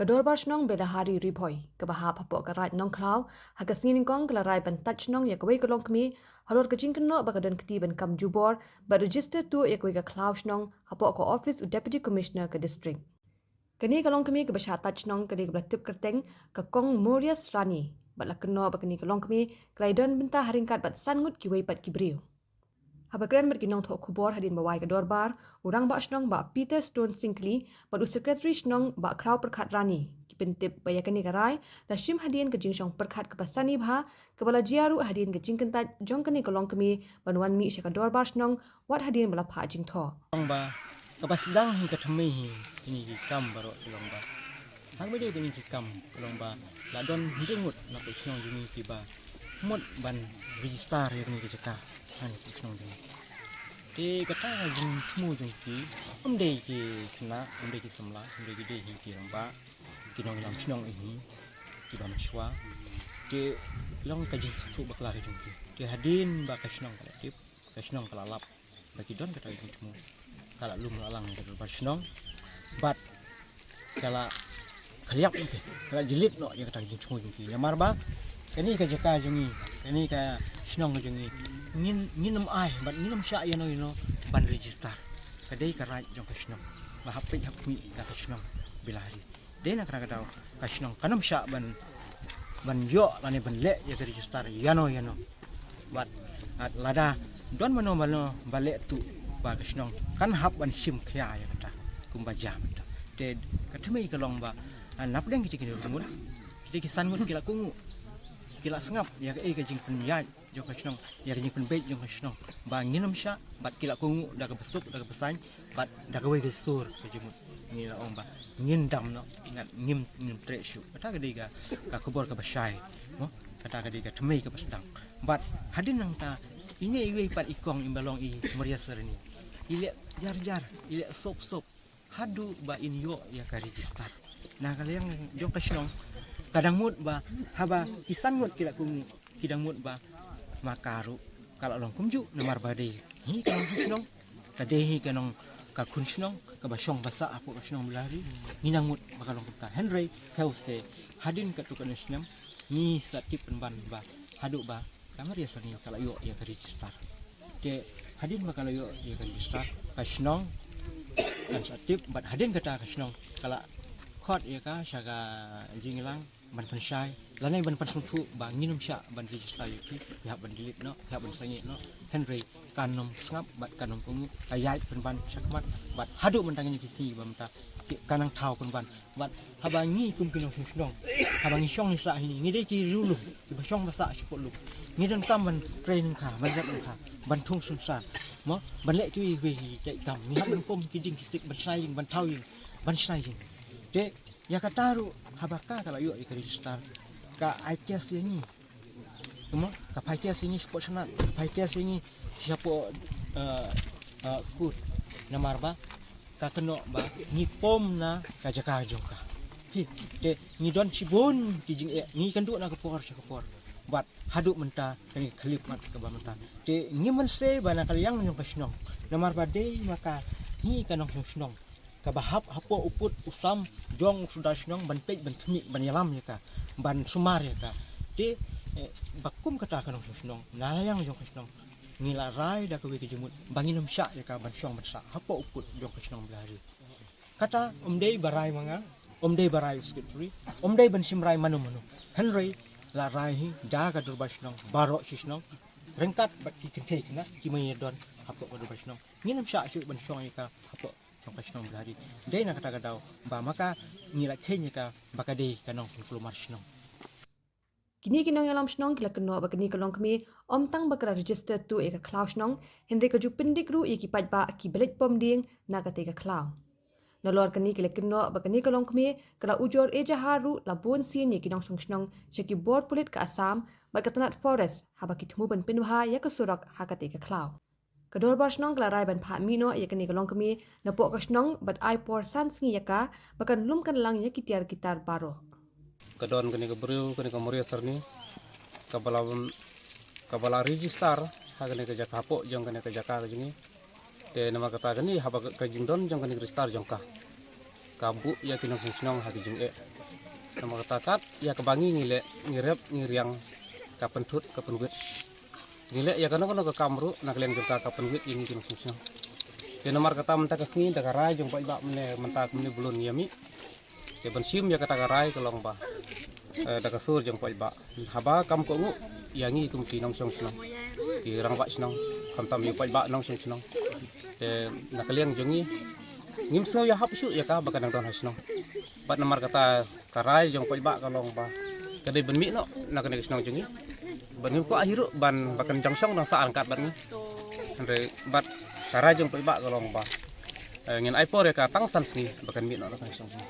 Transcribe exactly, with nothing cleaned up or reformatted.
Ka Dorbar Shnong Belahari Ri Bhoi, kaba hap hapoh ka Raid Nongkhlaw, ha ka sngi Nyngkong ka la rai ban tait shnong ïa kawei ka longkmie halor ka jingkynnoh ba ka don kti ban kam jubor bad register tuh ïa kawei ka khlaw shnong hapoh ka ophis u Deputy Commissioner ka district. Kane ka longkmie kaba shah tait shnong ka dei kaba la tip kyrteng ka Kong Morias Rani, bad la kynnoh ba kane ka longkmie ka la ïadon bynta ha ryngkat bad san ngut kiwei pat ki briew. Haba kren bad ki nongthoh khubor hadien ba wai ka dorbar, u Rangbah Shnong Bah Peter Stone Syngkli bad u Secretary Shnong Bah Khrawpyrkhat Rani, ki pyntip ba ïa kane ka rai la shim hadien ka jingshong pyrkhat kaba sani bha, kaba la jia ruh hadien ka jingkyntait jong kane ka longkmie ban wan mih sha ka Dorbar Shnong, wat hadien ba la phah jingthoh. Long ba kaba sdang hi ka thymmei hi, kine ki kam baroh ki long ba, ha kaba dei kine ki kam ka long ba la don hynriew ngut na ka shnong jong ngi kiba mut ban register ïa kane ka jaka ha kane ka shnong jong ngi. Te kata ka jingthmu jong ki, ym dei ki khynnah, ym dei ki samla, ym dei ki, dei hi ki rangbah, ki nongïalam shnong hi kiba mynshuwa. Te long ka jingsngewthuh bakla ka jong ki. Te hadien ba ka shnong ka la tip, ka shnong ka la lap ba ki don kata ka jingthmu, ka la lum la lang ïa ka Dorbar Shnong bad ka la khliak ïa ki, ka la jlit noh ïa kata ka jingthmu jong ki. Namar ba kane ka jaka jong ngi, kane ka shnong ka jong ngi, ngin, ngin ym ai bad ngin ym shah ïano ïano ban register. Ka dei ka raid jong ka shnong ba hap peit hap khmih ïa ka shnong Belahari. Dei na kata ka daw ka shnong kan ym shah ban, ban ïoh lane ban leh ïa ka register ïano ïano. Bad, ah, lada don mano mano ba leh tuh, ba ka shnong kan hap ban shim khia ïa kata kumba jia mynta. Te ka thymmei ka long ba, ah, napdeng kita ki ngut, kita ki san ngut ki la kohnguh, ki la sngap ïa kaei ka jingpynïaid jong ka shnong, ïa ka jingpynbeit jong ka shnong ba ngin ym shah, bad ki la kohnguh da kaba suk da kaba saiñ bad da kawei ka sur ka jingmut. Ngi la ong ba ngin dam noh, ngin, ngin treh shuh. Kata ka dei ka, ka khubor kaba shai, mo? Kata ka dei ka thymmei kaba sdang. Bad hadien nangta, ine iwei pat i kong iba long i Maria Serni, i leh jar jar, i leh sop sop haduh ba in ïoh ïa ka register. Na ka liang jong ka shnong, ka dang mut ba haba ki san ngut ki la kohnguh, ki dang mut ba ma ka ruh ka la long kumjuh, namar ba dei hi ka nongshong shnong, ka dei hi ka nong, ka khun shnong kaba shong ba sah hapoh ka shnong Belahari. Ngi dang mut ba ka long kumta, hynrei phew se hadien katto katne snem ngi sa tip pynban ba haduh ba ka Maria Serni ka la ïoh ïa ka register. Te hadien ba ka la ïoh ïa ka register, ka shnong kan sa tip, bad hadien kata ka shnong ka la khot ïa ka sha ka jingïalang ban pynshai lane ban pynsngewthuh ba ngin ym shah ban register ïa ki, ki hap ban delete noh, ki hap ban sangeh noh. Hynrei kan ym sngap bad kan ym kohnguh, ka ïaid pynban shakhmat bad haduh mynta kine ki sngi ba mynta ka nang thaw pynban. Bad haba ngi kum ki nongshong shnong, haba ngi shong ngi sah hi, ngi dei ki riewlum kiba shong ba sah shapoh lum. Ngi donkam ban trei lyngkha, ban rep lyngkha, ban thung synsar, mo, ban leh kiwei kiwei ki jait kam. Ngi hap ban pom ki dieng ki siej, ban shna ïing, ban thaw ïing, ban shna ïing. Te ïa kata ruh haba ka, ka la ïoh ïa ka register, ka ai test ïa ngi. Kumno? Ka phai test ïa ngi shapoh Senate, ka phai test ïa ngi shapoh, eh, eh, court. Namar ba ka kynnoh ba ngi pom na ka jaka jong ka. Te ngi don shibun ki jingeh, ngi kynduh na ka por sha ka por. Bad haduh mynta ka ngi khyllipmat kaba mynta. Te ngi mynsiem ba na ka liang jong ka shnong, namar ba dei ma ka hi ka nongshong shnong kaba hap hapoh u pud u sam jong u sordar shnong ban peit, ban khmih, ban ïalam ïa ka, ban sumar ïa ka. Te, eh, ba kum kata ka nongshong shnong, na la ïang jong ka shnong, ngi la rai da kawei ka jingmut ba ngin ym shah ïa ka ban shong ban sah hapoh u pud jong ka shnong Belahari. Kata ym dei ba rai ma nga, ym dei ba rai u secretary, ym dei ban shim rai mano mano. Hynrei la rai hi da ka dorbar shnong baroh shi shnong, ryngkat bad ki kynthei khynnah kiba ïadon hapoh ka dorbar shnong. Ngin ym shah shuh ban shong ïa ka hapoh jong ka shnong Belahari. Dei na kata ka daw ba ma ka ngi la kheiñ ïa ka ba ka dei ka nongpynkulmar shnong. Kine ki nongïalam shnong ki la kynnoh ba kane ka longkmie ym tang ba ka la register tuh ïa ka khlaw shnong, hynrei ka ju pyndik ruh ïa ki paidbah kiba leit pom dieng na katei ka khlaw. Nalor kane ki la kynnoh ba kane ka longkmie ka la ujor ejahar ruh la bun sien ïa ki nongshong shnong sha ki bor pulit ka Assam bad ka tnat Forest haba ki thmu ban pynbha ïa ka surok ha katei ka khlaw. Ka dorbar shnong ka la rai ban phah mih noh ïa kane ka longkmie napoh ka shnong bad ai por san sngi ïa ka ba kan lum kan lang ïa ki tiar ki tar baroh. Ka don kane ka briew, kane ka Maria Serni, kaba la, kaba la register ha kane ka jaka, hapoh jong kane ka jaka ka jong ngi. Te namar kata kane, haba ka, ka jingdon jong kane ka register jong ka, ka buh ïa ki nongshong shnong ha ki jingeh. Namar kata kat ïa kaba ngi ngi leh, ngi rep ngi riang, ka pynthut ka pynwit. Ngi leh ïa kano kano ka kam ruh na ka liang jong ka ka pynwit ïa ngi ki nongshong shnong. Te namar kata mynta ka sngi da ka rai jong paidbah mynne mynta kumne ba lun ïa mih. Te ban shim ïa kata ka rai ka long ba, eh, da ka sur jong paidbah, haba kam kohnguh ïa ngi kum ki nongshong shnong, ki rangbah shnong, khamtam ïa paidbah nongshong shnong. Te na ka liang jong ngi ngim sngew ïahap shuh ïa ka ba ka dang don ha shnong. Bad namar kata ka rai jong paidbah ka long ba ka dei ban mih noh na kane ka shnong jong ngi. Bad ngim kwah hi ruh ban ba kan jong shong dang sah ryngkat bad ngi. Hynrei bad ka rai jong paidbah ka long ba, eh, ngin ai por ïa ka tang san sngi ba kan mih noh na kane ka shnong jong ngi.